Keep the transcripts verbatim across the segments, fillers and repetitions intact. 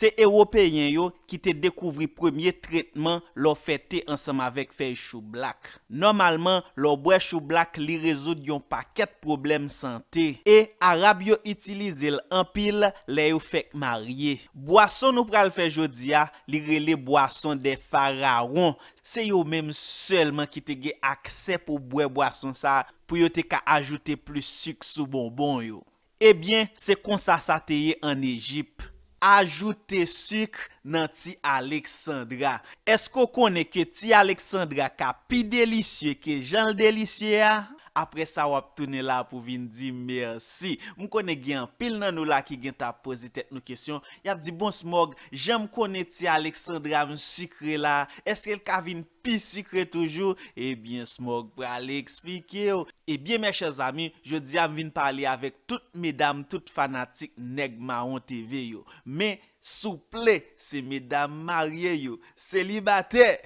Se Ewopeyen yo ki te dekouvri premye tretman lè w fè te ansanm avèk fèy choublak. Nòmalman, lè w bwè choublak, li rezoud yon pakèt pwoblèm sante. E Arab yo itilize l anpil lè yo fèk marye. Bwason nou pral fè jodi a, li rele bwason dè farawon. Se yo menm sèlman ki te gen aksè pou bwè bwason sa a, pou yo te ka ajoute plis sik sou bonbon yo. Ebyen, se konsa sa te ye ann Ejip. Ajoute sik nan ti Alexandra. Èske w konnen ke ti Alexandra ka pi delisye ke jan l delisye a? Apre sa, w ap tounen la pou vin di m mèsi. M konnen gen anpil nan nou la ki gentan ap poze tèt nou kesyon. Y ap di, "Bon, Smòg, jan m konnen ti Alexandra m sikre la, èske l ka vin pi sikre toujou?" Ebyen, Smòg pral eksplike w. Ebyen, mes chers amis, jodi a m vin pale avèk tout medam, tout fanatik Nèg Mawon T V yo. Men, souple, se medam marye yo, selibatè.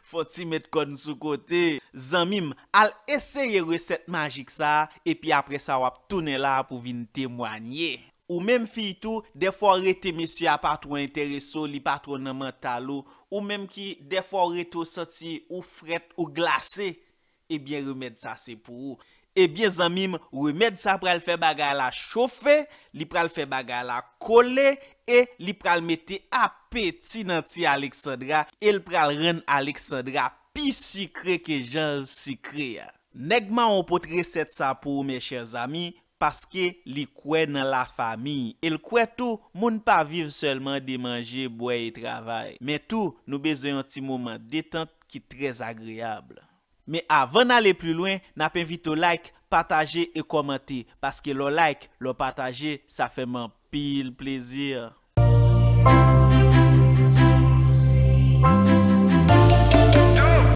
Fò ti met kòn sou kote. Zanmi m, al eseye resèt majik sa a, epi apre sa w ap tounen la pou vin temwanye. Ou menm fi tou, dèfwa w rete mesye a pa twò enterese w, li pa twò nan mantal ou, ou menm ki dèfwa w rete w santi ou frèt, ou glase, ebyen remèd sa se pou ou. Ebyen zanmi m, remèd sa pral fè bagay la chofe, li pral fè bagay la kole, e li pral mete apeti nan ti Alexandra, e l pral rann Alexandra pi sikre ke jan l sikre a. Nèg Mawon pot resèt sa pou ou, mes chers amis, paske li kwè nan lafanmi. E l kwè tou, moun pa viv sèlman de manje, bwè e travay. Men tou, nou bezwen yon ti moman detant ki trè agreyab. Men avan n ale pli lwen, n ap envite w like, pataje e kòmante, paske lè w like, lè w pataje, sa fè m anpil plezi.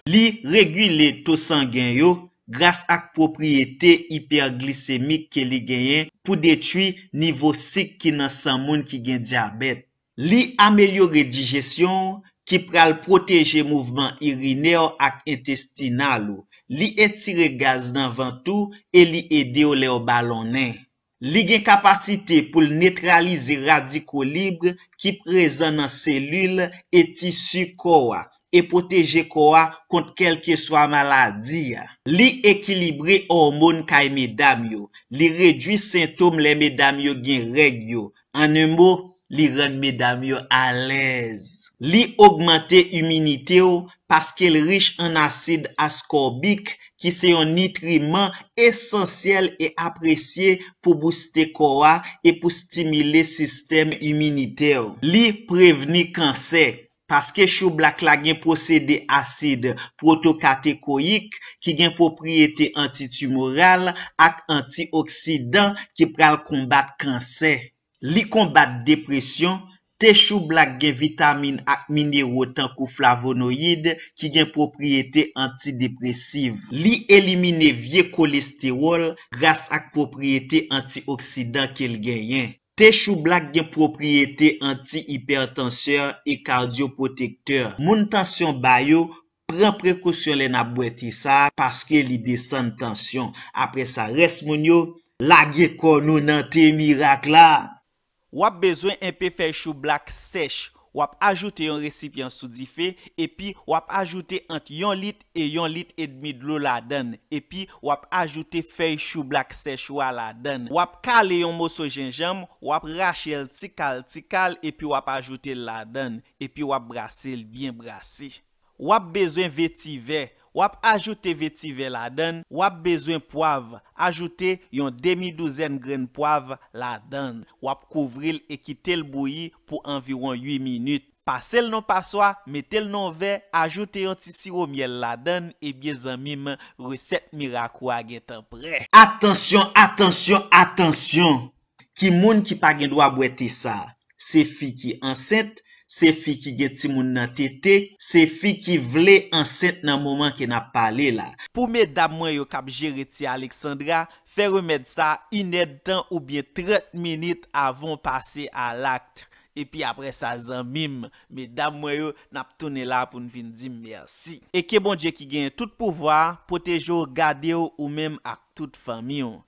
Li regile to sangen yo gras ak pwopriyete ipèglisemik ke li genyen pou detwi nivo sik ki nan san moun ki gen dyabèt. Li amelyore dijesyon w, ki pral pwoteje mouvman irinè w ak entestinal ou. Li etire gaz nan vant ou e li ede w lè w balonnen. Li gen kapasite pou l netralize radiko lib ki prezan nan selil e tisi kò a e pwoteje kò a kont kèlkeswa maladi a. Li ekilibre òmòn kay medam yo. Li redui sentòm lè medam yo gen règ yo. An en mo, li rann medam yo alèz. Li ogmante iminite w paske l rich an asid askòbik ki se yon nitriman esansyèl e apresye pou bouste kò a e pou stimile sistèm iminitè w. Li prevni kansè paske choublak la gen pwosede asid pwotokatekoyik ki gen pwopriyete antitimoral ak antioksidan ki pral konbat kansè. Li konbat depresyon, te choublak gen vitamin ak minero tankou flavonoyid ki gen pwopriyete antidepresiv. Li elimine vye kolestewòl gras ak pwopriyete antioksidan ke l genyen. Te choublak gen pwopriyete anti-ipètansè e kadyoprotektè. Moun tansyon ba yo, pran prekosyon lè n ap bwè te sa a, paske li desann tansyon. Apre sa, rès moun yo, lage kò nou nan te mirak la. W ap bezwen enpe fèy choublak sèch. W ap ajoute yon resipyan sou dife, epi w ap ajoute ant yon lit e yon lit edmi dlo ladann, epi w ap ajoute fèy choublak sèch ou a ladann. W ap kale yon moso jenjanm, w ap rache l tikal tikal, epi w ap ajoute l ladann, epi w ap brase l byen brase. W ap bezwen vetivè. W ap ajoute vetivè ladann. W ap bezwen pwav. Ajoute yon demi douzèn grenn pwav ladann. W ap kouvri l e kite l bouyi pou anviwon uit minit. Pase l nan paswa, mete l nan vè, ajoute yon ti siwo myèl ladann, ebyen zanmi m, resèt mirak ou a gentan prè. Atansyon, atansyon, atansyon! Ki moun ki pa gen dwa bwè te sa a? Se fi ki ansent, se fi ki gen timoun nan tete, se fi ki vle ansent nan moman ke n ap pale la. Pou medam mwen yo k ap jere ti Alexandra, fè remèd sa inèdtan oubyen trant minit avan w pase a lakt. Epi apre sa, zanmi m, medam mwen yo, n ap tounen la pou n vin di m mèsi. E ke Bondye ki genyen tout pouvwa a pwoteje w, gade w, ou menm ak tout fanmi w.